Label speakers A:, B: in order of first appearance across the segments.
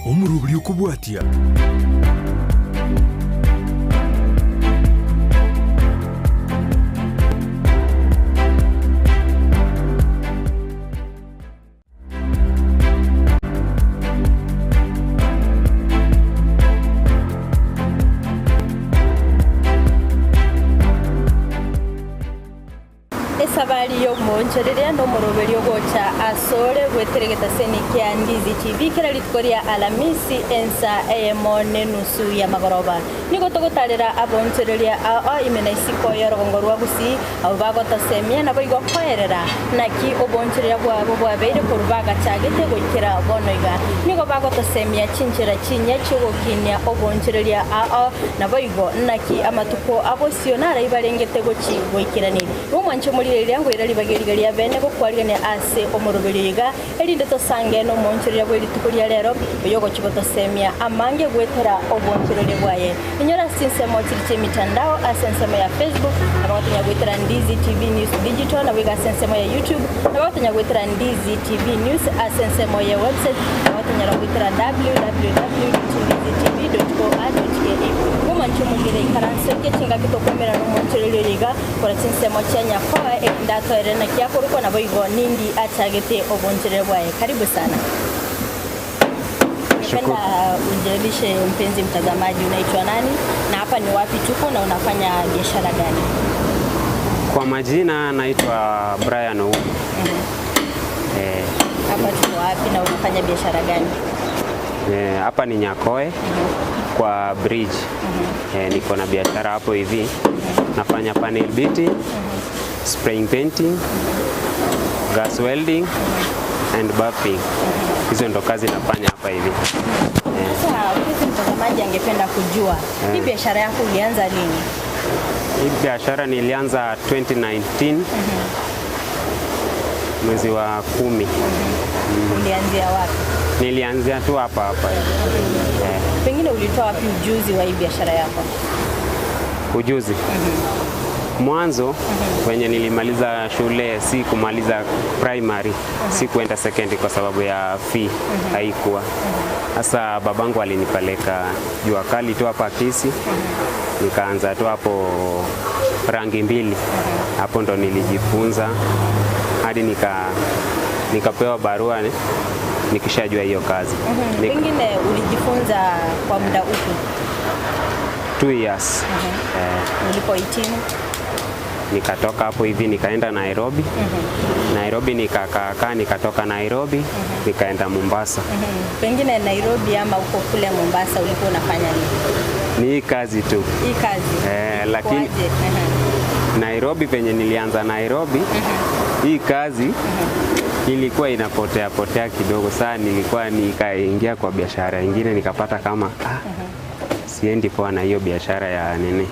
A: Omoroberi okobwatia.
B: Esabari y'omonchoreria n'omoroberi ogocha asore gwetera egetaseni kia Ndizi TV kera rituko ria Alamisi ensa eyemo nenusu ya magoroba. Nigo togotarera abonchoreria ao ime na isiko y'orogongo rwa Gusii abo bagotosemia nabo igo koerera naki obonchoreria bwabo bwabeire korwa bagachagete goikera bono iga. Nigo bagotosemia chinchera chinya chiogokinia obonchoreria ao nabo igo naki amatuko abosio naraibarengete gochi goikerani. Omwancho morireria ngoira ribagerigeria bene gokwarigania ase omoroberi iga erinde tosange n'omonchoreria bwe rituko ria rero oyo gochigotosemia amange gwetera obonchoreria bwaye. Inyora sinsemo chiri mitandao ase ensemo ya Facebook abagotonya gwetera Ndizi TV News Digital na wiga ase ensemo ya YouTube abagotonya gwetera Ndizi TV News ase ensemo ya website abagotonya gwetera www.ndizitv.co.ke. Omwancho mugire ikaranso ke chingaki tokomera n'omonchoreria iga kora chinsemo chia Nyakoe ndatoere na kiakorokwa nabo igo nindi achagete obonchoreria bwaye. Karibu sana. Ningependa ujijulishe mpenzi mtazamaji, unaitwa nani na hapa ni wapi tuko na unafanya biashara gani?
C: Kwa majina naitwa Brian Ouma.
B: Hapa tuko wapi na unafanya biashara gani?
C: Hapa ni Nyakoe kwa bridge. Niko na biashara hapo hivi. Nafanya panel beating, spraying painting, gas welding and buffing. Hizo ndo kazi nafanya hapa hivi.
B: Sasa mpenzi mtazamaji angependa kujua hii biashara yako ulianza lini?
C: Hii biashara nilianza 2019 mwezi wa 10.
B: Ulianzia wapi?
C: Nilianzia tu hapa hapa hivi.
B: Pengine ulitoa wapi ujuzi wa hii biashara yako?
C: Ujuzi mwanzo wenye nilimaliza shule, si kumaliza primary, si kuenda secondary kwa sababu ya fee haikuwa. Sasa babangu alinipeleka jua kali tu hapa Kisii, nikaanza tu hapo rangi mbili, hapo ndo nilijifunza hadi nikapewa barua nikishajua hiyo kazi.
B: Pengine ulijifunza kwa muda upi?
C: 2 years.
B: Ulipohitimu?
C: Nikatoka hapo hivi nikaenda Nairobi. Nairobi nikakaakaa, nikatoka Nairobi nikaenda Mombasa.
B: Pengine Nairobi ama huko kule Mombasa ulikuwa unafanya nini?
C: Ni hii kazi tu.
B: Hii kazi.
C: Lakini
B: Ilikuwaje?
C: Nairobi penye nilianza Nairobi, hii kazi ilikuwa inapotea potea kidogo. Saa nilikuwa nikaingia kwa biashara ingine nikapata kama siendi poa na hiyo biashara ya nini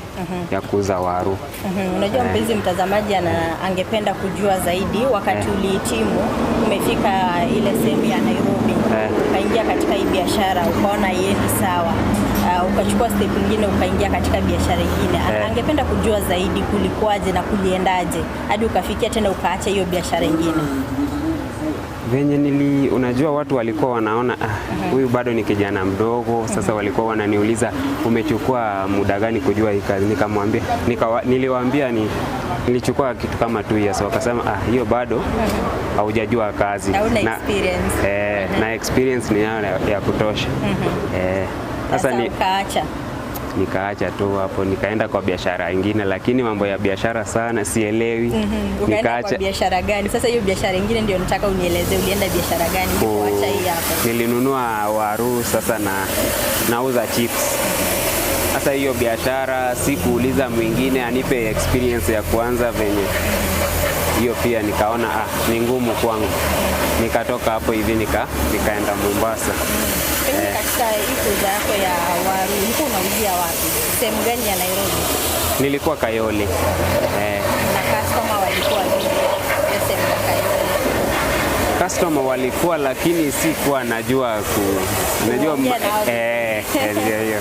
C: ya kuuza waru.
B: Unajua mpenzi mtazamaji angependa kujua zaidi wakati ulihitimu umefika ile sehemu ya Nairobi ukaingia katika hii biashara ukaona haiendi sawa, ukachukua step nyingine ukaingia katika biashara nyingine. Angependa kujua zaidi kulikuwaje na kuliendaje hadi ukafikia tena ukaacha hiyo biashara nyingine.
C: Venye unajua watu walikuwa wanaona huyu bado ni kijana mdogo. Sasa walikuwa wananiuliza, umechukua muda gani kujua hii kazi? Nikamwambia niliwaambia ni nilichukua kitu kama 2 years. Wakasema, ah, hiyo bado haujajua kazi.
B: Hauna experience.
C: Na experience ni yayo ya kutosha. Sasa
B: Sasa ukaacha.
C: Nikaacha tu hapo nikaenda kwa biashara ingine, lakini mambo ya biashara sana sielewi.
B: Ukaenda kwa biashara gani? Sasa hiyo biashara ingine ndio nataka unieleze, ulienda biashara gani ulipoacha hii hapo?
C: Nilinunua waru sasa na nauza chips. Sasa hiyo biashara sikuuliza mwingine anipe experience ya kuanza venye hiyo, pia nikaona ni ngumu kwangu. Nikatoka hapo hivi nikaenda Mombasa.
B: Pengine katika hii kuuza yako ya waru ulikuwa unauzia wapi? Sehemu gani ya Nairobi?
C: Nilikuwa Kayole.
B: Na customer walikuwa vipi? Hiyo sehemu ya Kayole.
C: Customer walikuwa, lakini sikuwa najua ku najua
B: Kuongea nao.
C: Ndio hiyo.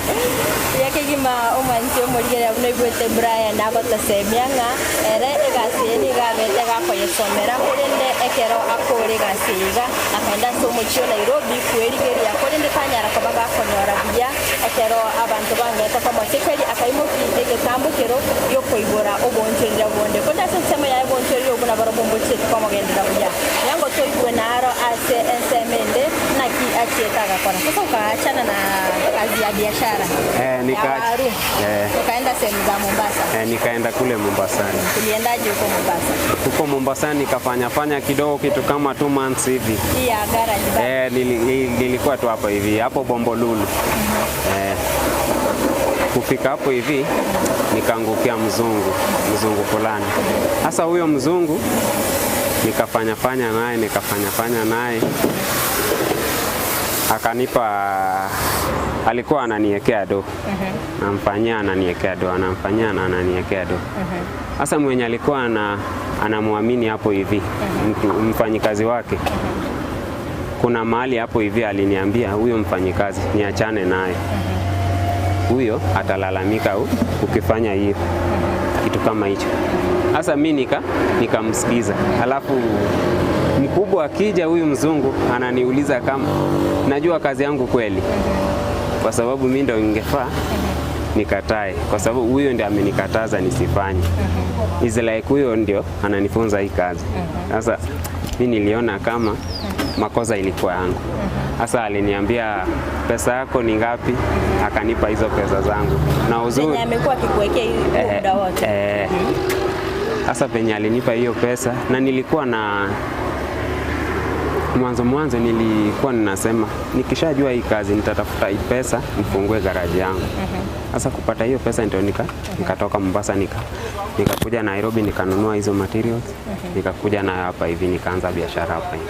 B: Yakegima omwanchi omorigere buno igwete Brian agotosemia ng'a ere egasi eye niga abete gakoyesomera korende ekero akore egasi iga akaenda ase omochie o Nairobi kwerigeria korende tanyara koba gakonyora buya ekero abanto bangete komosekeri akaimoki egetambukero giokoibora obonchorire bonde konde ase ensemo yaye obonchorire obwo nabo bombochiete komogendera buya yango toigwe naro ase ensemo ende naki achiete agakora. Sasa ukaachana na kazi ya biashara ya waru ukaenda sehemu za Mombasa.
C: Nikaenda kule Mombasani.
B: Uliendaje huko Mombasa?
C: Huko Mombasani nikafanya fanya kidogo kitu kama 2 months hivi.
B: Hii ya garage bado?
C: Nilikuwa tu hapo hivi hapo Bombolulu. Kufika hapo hivi nikaangukia mzungu fulani. Sasa huyo mzungu nikafanya fanya naye, nikafanya fanya naye, akanipa, alikuwa ananiekea do, namfanyia ananiekea do, anamfanyia na ananiekea do. Sasa mwenye alikuwa anamwamini hapo hivi mtu mfanyikazi wake, kuna mahali hapo hivi aliniambia huyo mfanyikazi niachane naye, huyo atalalamika ukifanya hiyo kitu kama hicho. Sasa mi nikamsikiza, alafu mkubwa akija huyu mzungu ananiuliza kama najua kazi yangu kweli, kwa sababu mi ndo ingefaa nikatae, kwa sababu huyo ndio amenikataza nisifanye. Is like huyo ndio ananifunza hii kazi. Sasa mi niliona kama makosa ilikuwa yangu. Sasa aliniambia pesa yako ni ngapi? Akanipa hizo pesa zangu. Na uzuri
B: Zenye amekuwa akikuwekea huo muda wote.
C: Sasa penye alinipa hiyo pesa, na nilikuwa na mwanzo nilikuwa ninasema nikishajua hii kazi nitatafuta hii pesa nifungue garaji yangu. Sasa kupata hiyo pesa ndio nikatoka Mombasa nikakuja Nairobi nikanunua hizo materials, nikakuja nayo hapa hivi nikaanza biashara hapa hivi.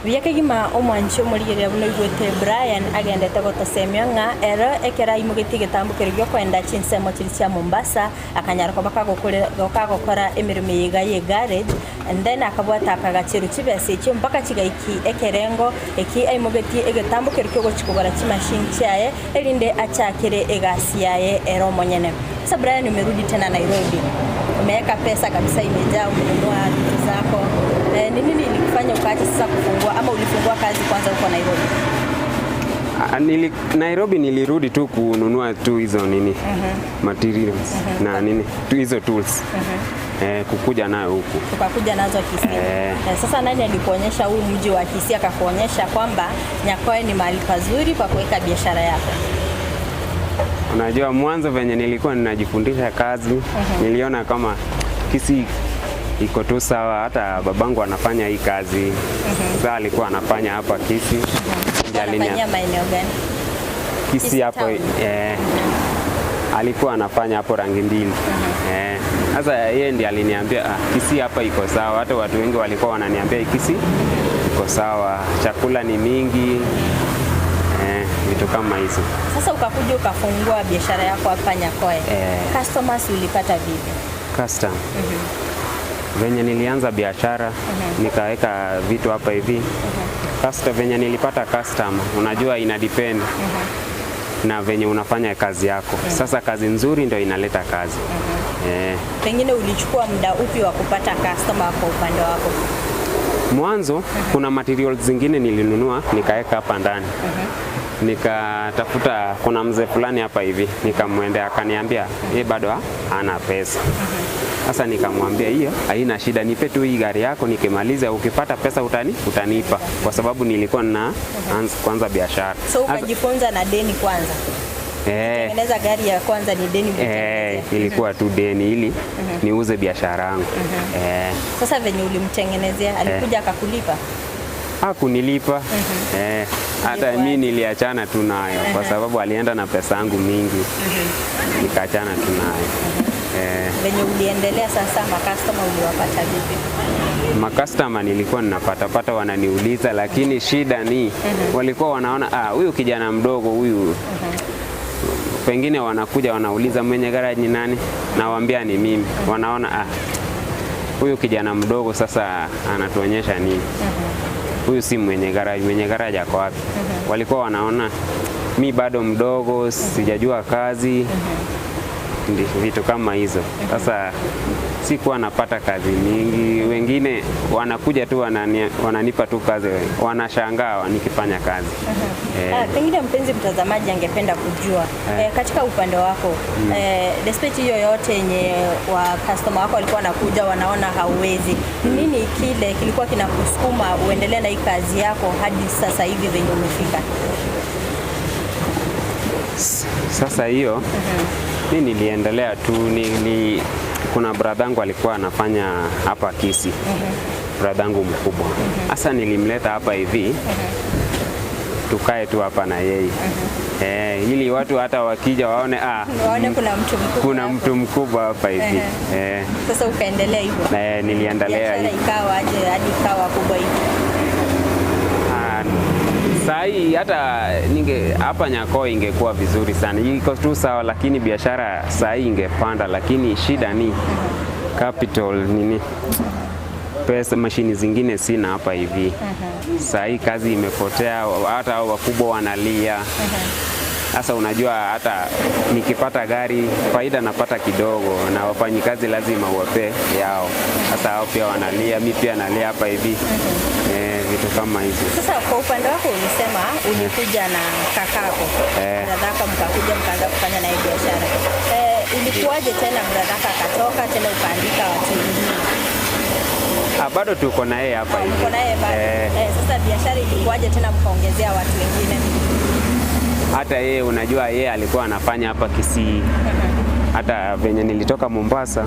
B: Biakegima omwanchi omorigereria buno igwete Brian agendete gotosemia ng'a ero ekera imogetie egetambukero giokoenda chinsemo chiri chia Mombasa akanyara koba kagokora emirimo iga ye garage and then akabwata akagachiru chibesa echio mpaka chigaiki ekerengo eki aimogetie egetambukero kiogochikogora chimashini chiaye erinde achakire egasi yaye ero omonyene. Sasa Brian, umerudi tena Nairobi, umeweka pesa kabisa imejaa, umenunua vitu zako. Ni nini ilikufanya ukaacha sasa kufungua ama ulifungua kazi kwanza huko Nairobi?
C: Nairobi nilirudi tu kununua tu hizo nini materials na nini tu hizo tools kukuja nayo huku.
B: Ukakuja nazo Kisii. Sasa nani alikuonyesha huu mji wa Kisii akakuonyesha kwamba Nyakoe ni mahali pazuri pa kuweka biashara yako?
C: Unajua mwanzo venye nilikuwa ninajifundisha kazi, niliona kama Kisii iko tu sawa, hata babangu anafanya hii kazi. Sasa alikuwa anafanya hapa Kisii. Ndiye
B: Anafanyia maeneo gani?
C: Kisii
B: Kisii
C: hapo
B: town.
C: Alikuwa anafanya hapo rangi mbili. Sasa yeye ndiye aliniambia Kisii hapa iko sawa. Hata watu wengi walikuwa wananiambia Kisii iko sawa, chakula ni mingi, vitu kama hizo.
B: Sasa ukakuja ukafungua biashara yako hapa Nyakoe. Customers ulipata vipi?
C: Custom. Venye nilianza biashara nikaweka vitu hapa hivi. Venye nilipata customer, unajua ina depend na venye unafanya kazi yako. Sasa kazi nzuri ndio inaleta kazi.
B: Pengine ulichukua muda upi wa kupata customer kwa upande wako?
C: Mwanzo kuna materials zingine nilinunua nikaweka hapa ndani. Nikatafuta, kuna mzee fulani hapa hivi, nikamwendea akaniambia yeye bado hana pesa. Sasa nikamwambia hiyo haina shida, nipe tu hii gari yako, nikimaliza ukipata pesa utanipa, kwa sababu nilikuwa na kwanza biashara.
B: So ukajifunza na deni kwanza. Tengeneza gari ya kwanza ni deni ulitengenezea.
C: Ilikuwa tu deni ili niuze biashara yangu.
B: Sasa venye ulimtengenezea alikuja akakulipa?
C: Hakunilipa. Hata mimi niliachana tu nayo kwa sababu alienda na pesa yangu mingi. Nikaachana tu nayo.
B: Venye uliendelea sasa, makastoma uliwapata vipi?
C: Makastoma nilikuwa ninapatapata wananiuliza, lakini shida ni walikuwa wanaona huyu kijana mdogo huyu. Pengine wanakuja wanauliza mwenye garage ni nani, nawaambia ni mimi. Wanaona huyu kijana mdogo sasa anatuonyesha nini? Huyu si mwenye garage, mwenye garage ako wapi? Walikuwa wanaona Mi bado mdogo, sijajua kazi, vitu kama hizo. Sasa sikuwa napata kazi mingi, wengine wanakuja tu wananipa tu kazi, wanashangaa nikifanya kazi.
B: Pengine mpenzi mtazamaji angependa kujua katika upande wako despite hiyo yote yenye wa customer wako walikuwa wanakuja wanaona hauwezi, nini kile kilikuwa kinakusukuma uendelee na hii kazi yako hadi sasa hivi venye umefika?
C: Sasa hiyo mi niliendelea tu, kuna bradhangu alikuwa anafanya hapa Kisii, bradhangu mkubwa. Sasa nilimleta hapa hivi tukae tu hapa na yeye ili watu hata wakija waone
B: waone kuna mtu mkubwa,
C: kuna mtu mkubwa hapa hivi.
B: Sasa ukaendelea hivyo?
C: Niliendelea hivyo.
B: Ikawa aje hadi ikawa kubwa hivi?
C: Sahi hata ninge hapa Nyakoe ingekuwa vizuri sana, iko tu sawa, lakini biashara sahi ingepanda, lakini shida ni capital nini, pesa, mashini zingine sina hapa hivi. Sahi kazi imepotea, hata wakubwa wanalia. Sasa unajua hata nikipata gari faida napata kidogo, na wafanyikazi lazima uwape yao. Sasa hao pia wanalia, mi pia nalia hapa hivi. Vitu kama hizo.
B: Sasa kwa upande wako ulisema ulikuja na kakako, bradhako, mkakuja mkaanza kufanya naye biashara. Ilikuwaje tena bradhako akatoka tena ukaandika watu wengine?
C: Bado tuko na yeye hapa hivi.
B: Mko na yeye bado. Sasa biashara ilikuwaje tena mkaongezea watu wengine?
C: Hata yeye unajua yeye alikuwa anafanya hapa Kisii. Hata venye nilitoka Mombasa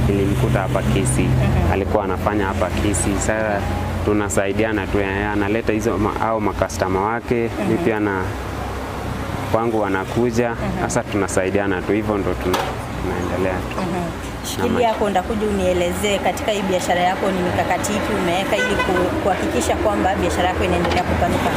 C: nilimkuta hapa Kisii. Alikuwa anafanya hapa Kisii. Sasa tunasaidiana tu, analeta hizo au makastoma wake, mimi pia na kwangu wanakuja. Sasa tunasaidiana tu hivyo, ndo tunaendelea tu.
B: Shikilia hapo, ndakuja unielezee katika hii biashara yako ni mikakati ipi umeweka ili kuhakikisha kwamba biashara yako inaendelea kupanuka.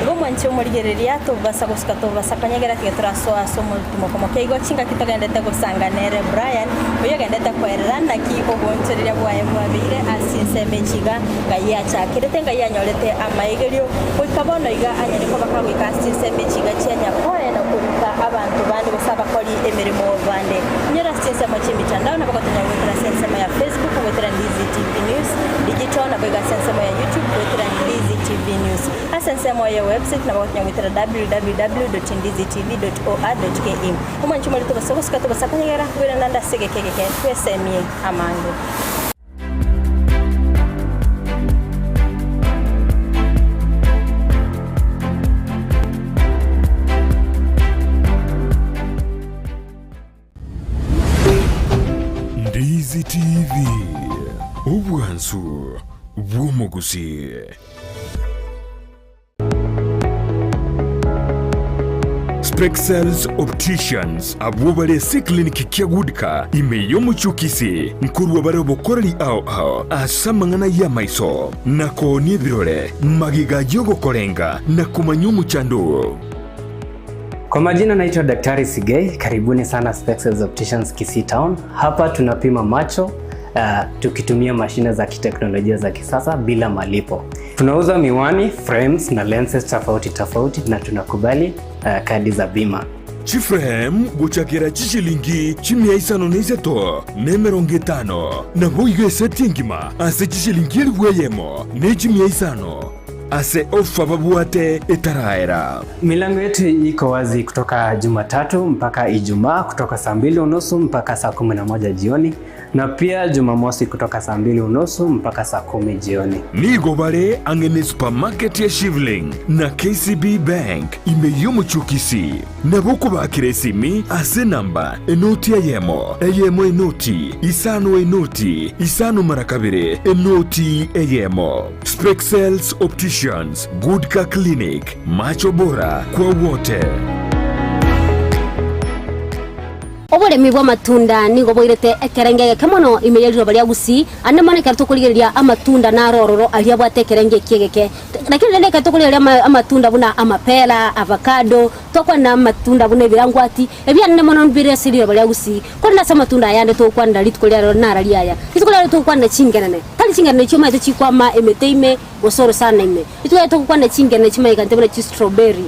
B: Igo mwanche omorigereria tobasa gosuka tobasa kanyegera tiga turasoa somo tumokomoke igo chinga kitogendete gosanganere Brian oyo agendete kwerera naki obonchereria bwaye bwabeire asinseme chiga ngai achakirete ngai anyorete amaigerio goika bono iga anyare koba kagoika asinseme chiga chia Nyakoe na kuruta abantu bandi gose abakori emirimo bande nyora asinsemo chia emitandao na bagotonya gwetera sensemo ya Facebook gwetera Ndizi TV News Digital na boiga sensemo ya YouTube gwetera Ndizi TV News asensemo ya website na bagotonya gwetera www.ndizitv.or.ke omwanchi mori tobasa gosuka tobasa kanyegera gwera nanda segekegeke twesemie amange.
A: Ndizi TV, obwansu bw'omuguzi. Spexels Opticians abwo barese kliniki kia Goodka imeyo muchukisi nkurwa bare bokoreri ao ao asamangana ya maiso na kooni ebirore magiga yogokorenga na kumanya omuchando.
D: Kwa majina naitwa Daktari Sigei, karibuni sana Spexels Opticians Kisii Town. Hapa tunapima macho tukitumia mashine za kiteknolojia za kisasa bila malipo. Tunauza miwani, frames na lenses tofauti tofauti na tunakubali kadi za bima.
A: Chiframe guchakira chishilingi chimia isano n'iseto n'emirongo etano nabo igo eseti engima ase chishilingi elifu eyemo ne chimia isano ase ofa babwate etaraera.
D: Milango yetu iko wazi kutoka Jumatatu mpaka Ijumaa kutoka saa 2:30 mpaka saa 11 jioni na pia Jumamosi kutoka saa 2:30 mpaka saa 10 jioni.
A: Nigo bare angene supermarket ya Shivling na KCB Bank imeyomuchukisi nabo kubakira esimi ase namba enoti eyemo eyemo enoti isano enoti isano mara kabere enoti eyemo. Spexels Opticians, Goodka Clinic, macho bora kwa wote.
E: Oboremi bwa matunda nigo boirete ekerenge geke mono ime baria Gusii ande mono ekero tokorigereria amatunda narororo aria bwate ekerenge kiegeke, lakini rende ekero tokorigereria amatunda buna amapera, avocado, tokwana amatunda buna ebirangwati ebianene mono mbire baria Gusii. Kori nase amatunda ayande tokwanera rituko riaro narari aya rituko riaro tokwanera chingenene tari chingenene chiomaete chikwama emete ime gosoro sana ime rituko riaro tokwanera chingenene chimaikante buna chistrawberry.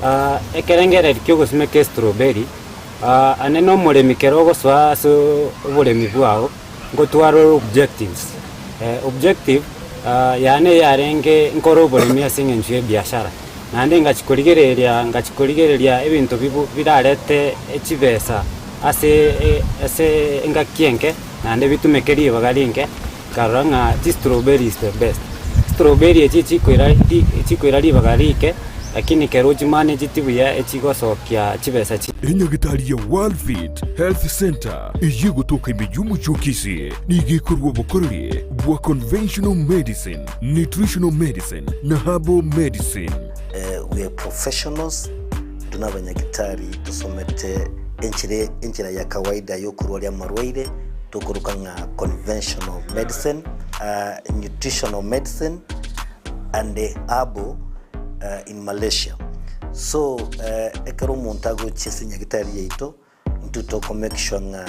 F: Ekerengere kiogosimeka strawberry ane no muremi kero goswa so oburemi bwao ngotwara objectives. Objective yane yarenge nkoro oburemi ase eng'encho ya biashara naende ngachikorigereria ebinto birarete echibesa ase ase engaki enke naende bitumeke ribaga rinke nkarora ng'a chistrawberry is the best. Strawberry echi chikoira ribaga rike lakini kero chimanage tibuya echigosokia chibesa chi.
A: Enyagitari ya Worldfit Health Center iyigotoka imijumu chokisi nigikorwa obukoreri bwa conventional medicine, nutritional medicine na herbal medicine.
G: We are professionals, tunabanyagitari tusomete enchira ya kawaida yokurwaria marwaire tukuruka nga conventional medicine, nutritional medicine and the herbal in Malaysia. So ekero omonto agochia nyagitari yaito ntutoko make sure nga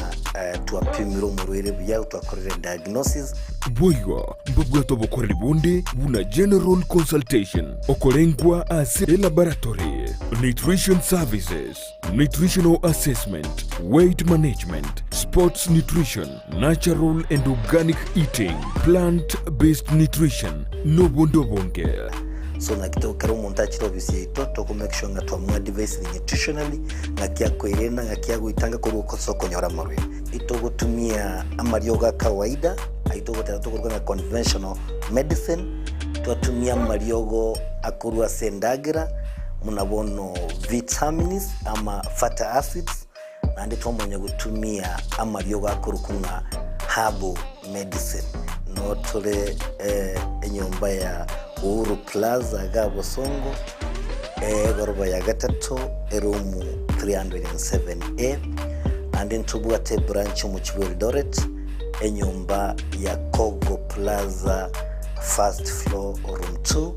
G: twapimire omorwaire buya twakorire diagnosis.
A: Boigo mbabwate obokoreri bunde buna general consultation okorengwa ase laboratory, nutrition services, nutritional assessment, weight management, sports nutrition, natural and organic eating, plant-based nutrition n'obundi obonge.
G: So nakitokera omonto achire ofisi yaito toko make sure nga twamuadvise nutritionally ngakiakoirena ngakiagoitanga korwa okosa okonyora amarwaire. Itogotumia amariogo ga kawaida aitogotera tokoruga nga conventional medicine, twatumia amariogo akorwa ase endagera muna bono vitamins ama fatty acids naende twamanya gotumia amariogo akoruku nga herbal medicine. Notore enyomba ya Uhuru Plaza Gabosongo egoroba ya gatatu erumu 307A and ntubwate branch mu Eldoret enyomba ya Kogo Plaza first floor room 2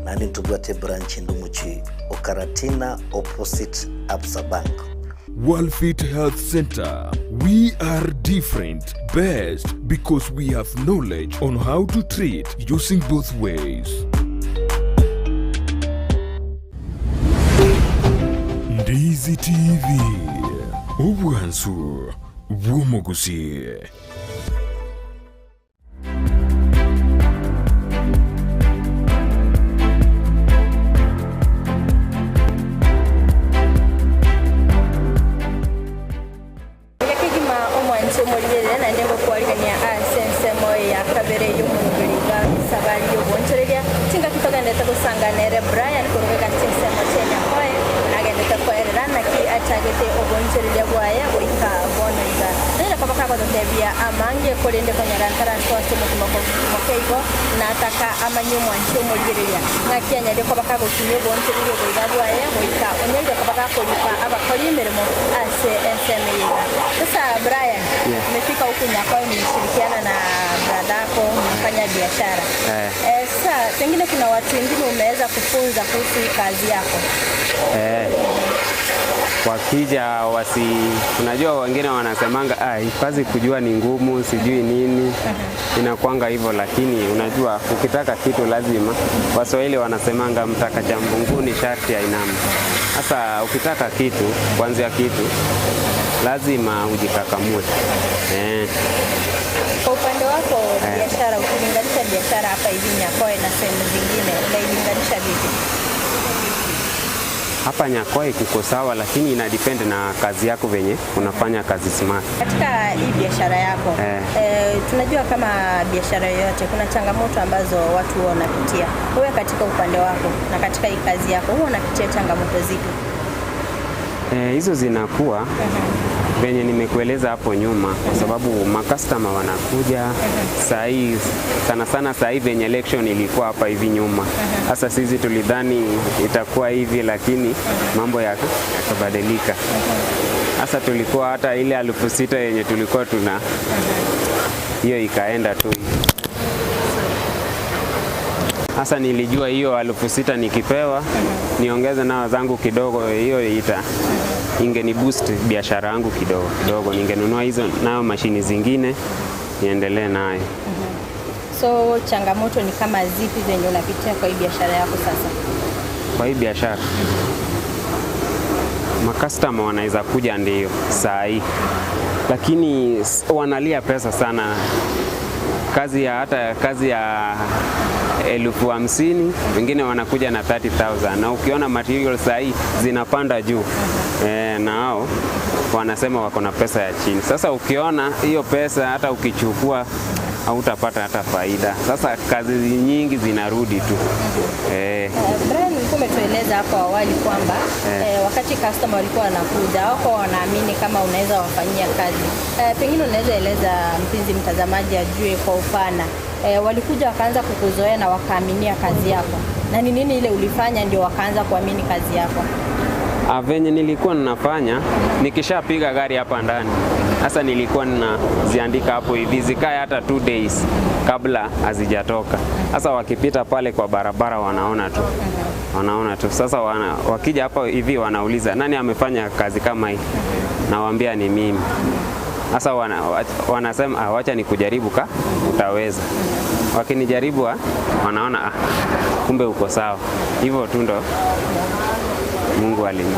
G: and ntubwate branch ndumuchi Okaratina opposite Absa Bank.
A: Worldfit Health Center. We are different, best because we have knowledge on how to treat using both ways. Ndizi TV. Obwansu bw'omuguzi.
B: Kigima omwanchi omorigerere naende ngokwarigania ase ensemo ya kabere y'omoroberi bwa sabari y'obwonchoreria chingaki togendete gosanganere Brian korobeka chinsemo chienyakoe agendete koerera naki achagete obwonchoreria bwaye goika bono iga nere kaba kagototebia amange korende konyora ntarasoa ase omokimo mokeigo nataka amanye omwanchi omorigereria ng'aki anyaria koba kagokinya obwonchoreria oboiga bwaye goika onyaire koba gakorika abakori emirimo ase ensemo eyeiga. Sasa Brian, umefika huku Nyakoe, mlishirikiana na bradako mnafanya biashara. Sasa pengine kuna watu wengine umeweza kufunza kuhusu hii kazi yako?
C: Wakija wasi, unajua wengine wanasemanga kazi kujua ni ngumu sijui nini inakuanga hivyo, lakini unajua ukitaka kitu lazima, Waswahili wanasemanga mtaka cha mbunguni sharti ainame. Sasa ukitaka kitu kuanzia kitu lazima ujikakamue.
B: Kwa upande wako biashara, ukilinganisha biashara hapa hivi Nyakoe na sehemu zingine, unailinganisha vipi?
C: Hapa Nyakoe kuko sawa, lakini ina depend na kazi yako venye unafanya kazi smart.
B: Katika hii biashara yako tunajua kama biashara yoyote kuna changamoto ambazo watu huwa wanapitia. Wewe katika upande wako na katika hii kazi yako huwa unapitia changamoto zipi?
C: Hizo zinakuwa venye nimekueleza hapo nyuma, kwa sababu makastoma wanakuja saa hii sana sana, saa hii venye election ilikuwa hapa hivi nyuma. Sasa sisi tulidhani itakuwa hivi, lakini mambo yakabadilika. Sasa tulikuwa hata ile 6,000 yenye tulikuwa tuna hiyo ikaenda tu. Sasa nilijua hiyo 6,000 nikipewa niongeze nao zangu kidogo, hiyo ingeni boost biashara yangu kidogo kidogo, ningenunua hizo nayo mashini zingine niendelee nayo.
B: So changamoto ni kama zipi zenye unapitia kwa hii biashara yako sasa?
C: Kwa hii biashara makastoma wanaweza kuja ndio saa hii, lakini wanalia pesa sana. Kazi ya hata kazi ya 50,000 wengine wanakuja na 30,000 na ukiona material saa hii zinapanda juu na hao wanasema wako na pesa ya chini. Sasa ukiona hiyo pesa hata ukichukua hautapata hata faida. Sasa kazi nyingi zinarudi tu.
B: Brian, ulikuwa umetueleza hapo awali kwamba wakati customer walikuwa wanakuja wako wanaamini kama unaweza wafanyia kazi. Pengine unaweza eleza mpenzi mtazamaji ajue kwa upana. Walikuja wakaanza kukuzoea na wakaaminia kazi yako, na ni nini ile ulifanya ndio wakaanza kuamini kazi yako?
C: Venye nilikuwa ninafanya nikishapiga gari hapa ndani, sasa nilikuwa ninaziandika hapo hivi zikae hata 2 days kabla hazijatoka. Sasa wakipita pale kwa barabara wanaona tu, wanaona tu. Sasa wakija hapa hivi wanauliza nani amefanya kazi kama hii, nawaambia ni mimi. Sasa wanasema wacha nikujaribu ka utaweza. Wakinijaribu wanaona kumbe uko sawa. Hivyo tu ndo Mungu alini.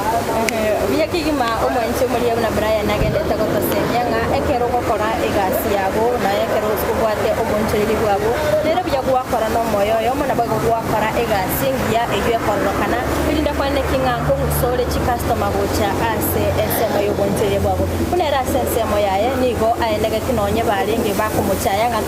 B: Buya kigima omwanche omoria buna Brian agendete gotosemia ng'a ekero ogokora egasi yago na ekero obwate obonchereri bwabo nere buya gwakora na omoyo oyo omo nabo gwakora egasi engiya eywo ekororokana erinde kwaneki ng'a nkong'usore chicustomer gocha ase ensemo ya obonchereria bwabo buna ere ase ensemo yaye nigo aendegeti nonye barenge bakomochaya ng'a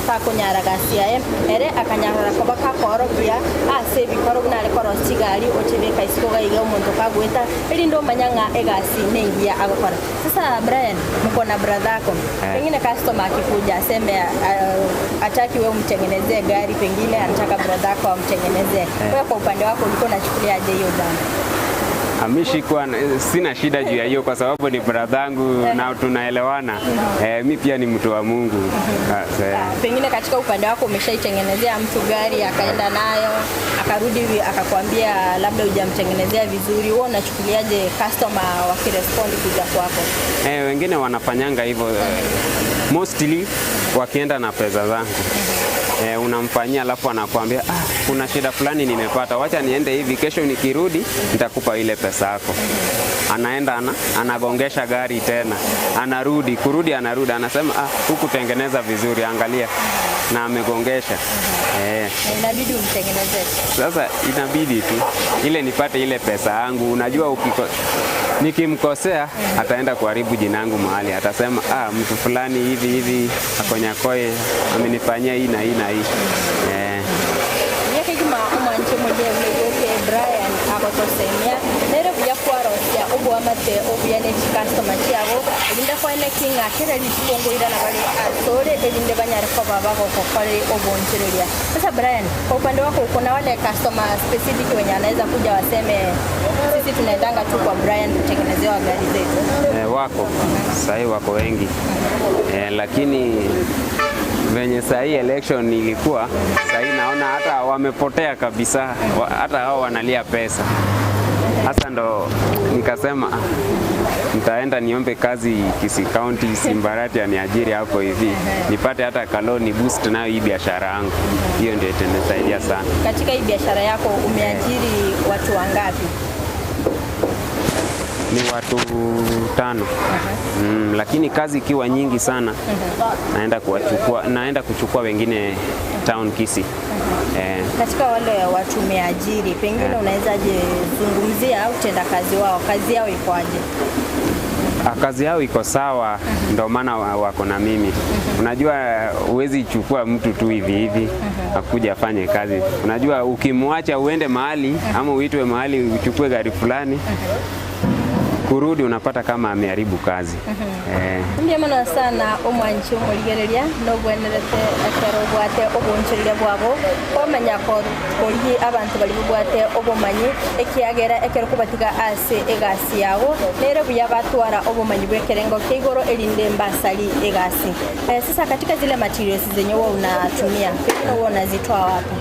B: takonyara gasi yaye ere akanyarora koba kakorokia ase ebikoro buna are korosia chigari ochibeka isiko gaiga omonto kagweta erinde omanya ng'a egasi nengiya agokora. Sasa Brian, mko na brother yako, pengine customer akikuja aseme ataki wewe umtengenezee gari, pengine anataka brother yako amtengenezee. Wewe kwa upande wako ulikuwa unachukuliaje hiyo jambo?
C: Amishikuwa sina shida juu ya hiyo kwa sababu ni brother yangu na tunaelewana. Mi pia ni mtu wa Mungu.
B: Pengine katika upande wako umeshaitengenezea mtu gari akaenda nayo akarudi akakwambia labda hujamtengenezea vizuri, wewe unachukuliaje customer wakirespond kuja kwako?
C: Wengine wanafanyanga hivyo, mostly wakienda na pesa zangu. Unamfanyia alafu anakuambia kuna shida fulani nimepata, wacha niende hivi, kesho nikirudi nitakupa ile pesa yako. Anaenda anagongesha gari tena, anarudi, kurudi anarudi, anasema hukutengeneza vizuri, angalia, na amegongesha.
B: Inabidi umtengenezee.
C: Sasa inabidi tu ile nipate ile pesa yangu. Unajua nikimkosea ataenda kuharibu jina langu mahali, atasema mtu fulani hivi hivi akonyakoe amenifanyia hii na hii na hii.
B: Yake kima omwanche mwenyewe yoke Brian agotosemia nere buya kwarosia obwamate obuya ne customer chiabo erinde kwane kinga kera ritukongoira na bali asore erinde banyare koba bagokokore obonchereria. Sasa Brian, kwa upande wako uko na wale customer specific wenye anaweza kuja waseme sisi tunaendanga tu kwa Brian kutengenezewa gari zetu?
C: Wako sahi, wako wengi lakini venye sahi election ilikuwa sahi naona hata wamepotea kabisa, hata hao wanalia pesa. Sasa ndo nikasema nitaenda niombe kazi Kisii County Simbarati aniajiri hapo hivi nipate hata kaloni boost nayo hii biashara yangu. Hiyo ndio itanisaidia sana.
B: Katika hii biashara yako umeajiri watu wangapi?
C: Ni watu 5. Lakini kazi ikiwa nyingi sana naenda kuchukua wengine town Kisii.
B: Katika wale watu umeajiri, pengine unawezaje zungumzia utendakazi wao, kazi yao iko aje?
C: Kazi yao iko sawa, ndio maana wako na mimi. Unajua huwezi chukua mtu tu hivi hivi akuja afanye kazi. Unajua ukimwacha uende mahali ama uitwe mahali uchukue gari fulani, Kurudi unapata kama ameharibu kazi.
B: Ndiamana sana omwanchi omorigereria nobwenerete ekero obwate obonchereria bwabo omanya kori abantu bari bubwate obomanyi ekiagera ekero kubatiga ase egasi yabo nere buya batwara obomanyi bw'ekerengo keigoro erinde mbasari egasi. Sasa katika zile materials zenye wewe unatumia pengine wewe unazitoa wapi?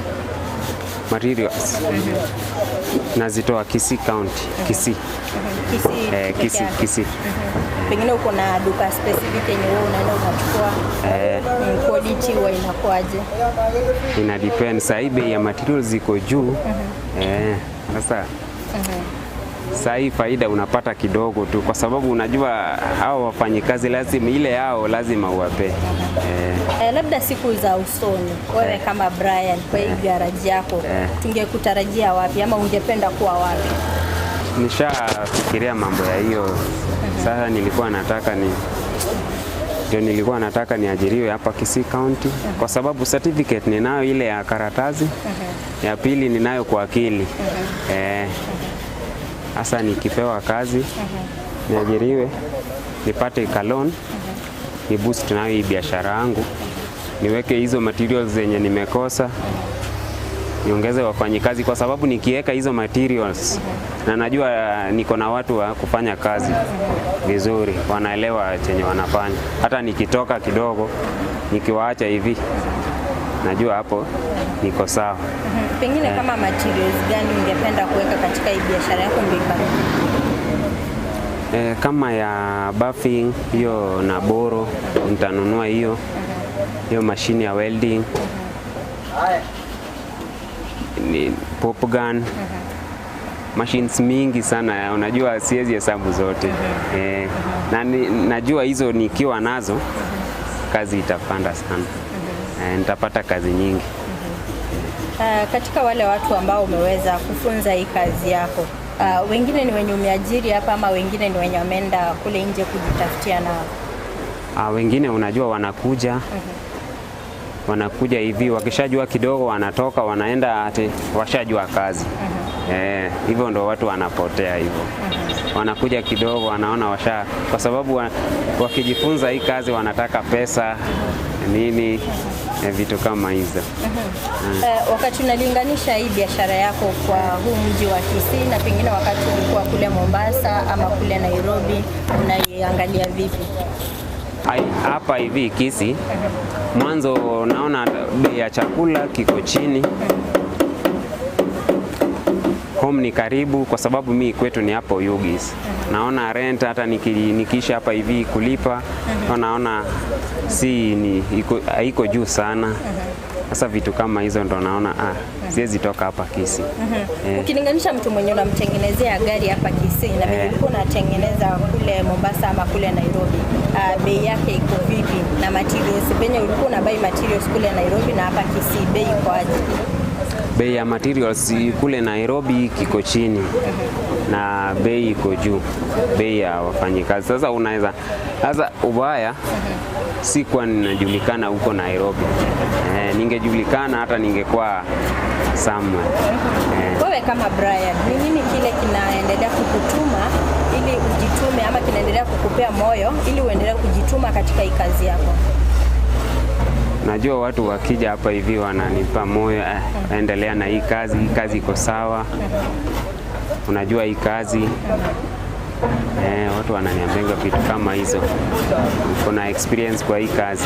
C: Materials nazitoa Kisii County. Kisii.
B: Kisii.
C: Kisii, Kisii.
B: Pengine uko na duka specific yenye wewe unaenda unachukua? Quality huwa inakuaje?
C: Ina depend, sasa hii bei ya materials ziko juu. Sasa sasa hii faida unapata kidogo tu, kwa sababu unajua hao wafanyikazi lazima ile yao lazima uwape.
B: Labda siku za usoni wewe kama Brian kwa hii garage yako tungekutarajia wapi ama ungependa kuwa wapi?
C: Nishafikiria mambo ya hiyo. Sasa nilikuwa nataka ni ndio nilikuwa nataka niajiriwe hapa Kisii County kwa sababu certificate ninayo ile ya karatasi, ya pili ninayo kwa akili. Sasa nikipewa kazi niajiriwe, nipate ka-loan, ni boost nayo hii biashara yangu, niweke hizo materials zenye nimekosa, niongeze wafanyikazi, kwa sababu nikiweka hizo materials na najua niko na watu wa kufanya kazi vizuri, wanaelewa chenye wanafanya. Hata nikitoka kidogo nikiwaacha hivi, najua hapo niko sawa.
B: Pengine kama materials gani ungependa kuweka katika hii biashara yako ndio ipanuke?
C: Kama ya buffing hiyo na boro nitanunua hiyo hiyo mashine ya welding, ni pop gun, machines mingi sana, unajua siwezi hesabu zote. Na najua hizo nikiwa nazo kazi itapanda sana. Nitapata kazi nyingi.
B: Katika wale watu ambao umeweza kufunza hii kazi yako, wengine ni wenye umeajiri hapa ama wengine ni wenye wameenda kule nje kujitafutia nao?
C: Wengine unajua wanakuja hivi, wakishajua kidogo wanatoka wanaenda ati washajua kazi. Hivyo ndo watu wanapotea hivyo. Wanakuja kidogo wanaona washa, kwa sababu wakijifunza hii kazi wanataka pesa nini, vitu kama hizo.
B: Wakati unalinganisha hii biashara yako kwa huu mji wa Kisii na pengine wakati ulikuwa kule Mombasa ama kule Nairobi, unaiangalia vipi?
C: Hapa hivi Kisii, mwanzo naona bei ya chakula kiko chini. Home ni karibu, kwa sababu mi kwetu ni hapo Yugis. Naona rent hata nikiisha hapa hivi kulipa, naona si ni haiko juu sana. Sasa vitu kama hizo ndo naona siwezi toka hapa Kisii.
B: Ukilinganisha mtu mwenye unamtengenezea gari hapa Kisii na vile ulikuwa unatengeneza kule Mombasa ama kule Nairobi, bei yake iko vipi? Na materials, penye ulikuwa unabuy materials kule Nairobi na hapa Kisii, bei iko aje?
C: Bei ya materials kule Nairobi kiko chini na bei iko juu, bei ya wafanyikazi. Sasa unaweza sasa ubaya si kwa ninajulikana huko Nairobi. Ningejulikana hata ningekuwa somewhere.
B: Wewe kama Brian, ni nini kile kinaendelea kukutuma ili ujitume ama kinaendelea kukupea moyo ili uendelee kujituma katika hii kazi yako?
C: Najua watu wakija hapa hivi wananipa moyo, endelea na hii kazi, hii kazi iko sawa. Unajua hii kazi. Watu wananiambia vitu kama hizo. Kuna experience kwa hii kazi.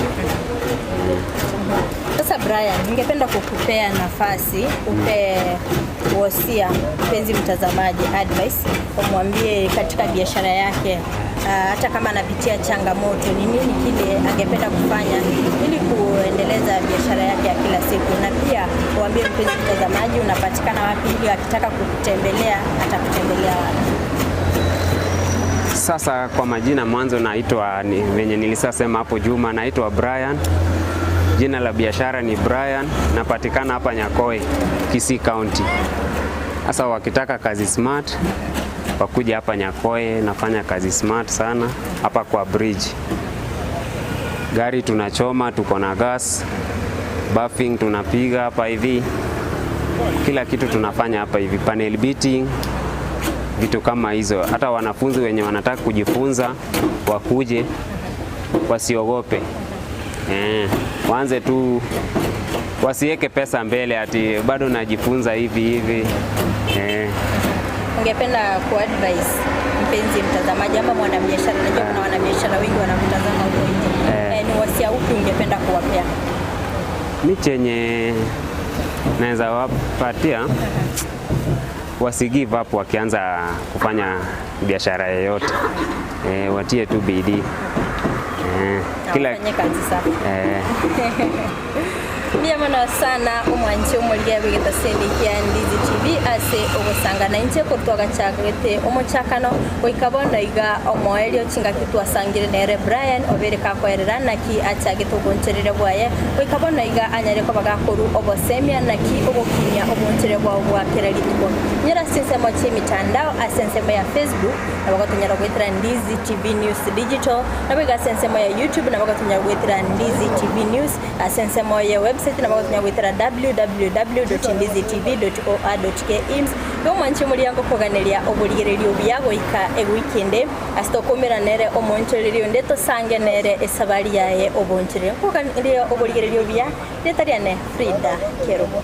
B: Sasa Brian, ningependa kukupea nafasi upe wosia mpenzi mtazamaji advice, umwambie katika biashara yake, hata kama anapitia changamoto, ni nini kile angependa kufanya ili kuendeleza biashara yake ya kila siku, na pia uambie mpenzi mtazamaji unapatikana wapi ili akitaka kukutembelea atakutembelea wapi.
C: Sasa kwa majina mwanzo naitwa venye nilisasema hapo Juma, naitwa Brian. Jina la biashara ni Brian, napatikana hapa Nyakoe, Kisii County. Sasa wakitaka kazi smart wakuja hapa Nyakoe, nafanya kazi smart sana hapa kwa bridge. Gari tunachoma, tuko na gas, buffing tunapiga hapa hivi, kila kitu tunafanya hapa hivi, panel beating, Vitu kama hizo. Hata wanafunzi wenye wanataka kujifunza wakuje, wasiogope. Waanze tu, wasiweke pesa mbele ati bado najifunza hivi hivi.
B: Ungependa kuadvise mpenzi mtazamaji ama mwanabiashara? Najua kuna wanabiashara wengi wanakutazama huko nje. Ni wasia upi ungependa kuwapea?
C: Mi chenye naweza wapatia, wasi give up wakianza kufanya biashara yoyote. Watie tu bidii.
B: Na
C: Kila
B: wafanye kazi safi. Mbuya sana omwanchi omoria bwegetaseni kia Ndizi TV ase ogosangana inche korutwaga chagete omochakano goika bono iga omoerio chingaki twasangire nere Brian obere kakoerera naki achagete oboncherere bwaye goika bono iga anyare koba gakoru obosemia naki ogokinya obonchere bwao bwa kera rituko nyora ase ensemo chia emitandao ase ensemo ya Facebook nabo gotonyara gwetera Ndizi TV News Digital, nabo iga ase ensemo ya YouTube nabo gotonyara gwetera Ndizi TV News, ase ensemo ya website nabo gotonyara gwetera www.ndizitv.or.ke. Omwanchi omoriango koganeria oborigererio buya goika ewikende ase tokoumera nere omonchorerio nde tosange nere esabari yaye obonchorerio nkoganeria oborigererio buya ritariane Frida Kerubo.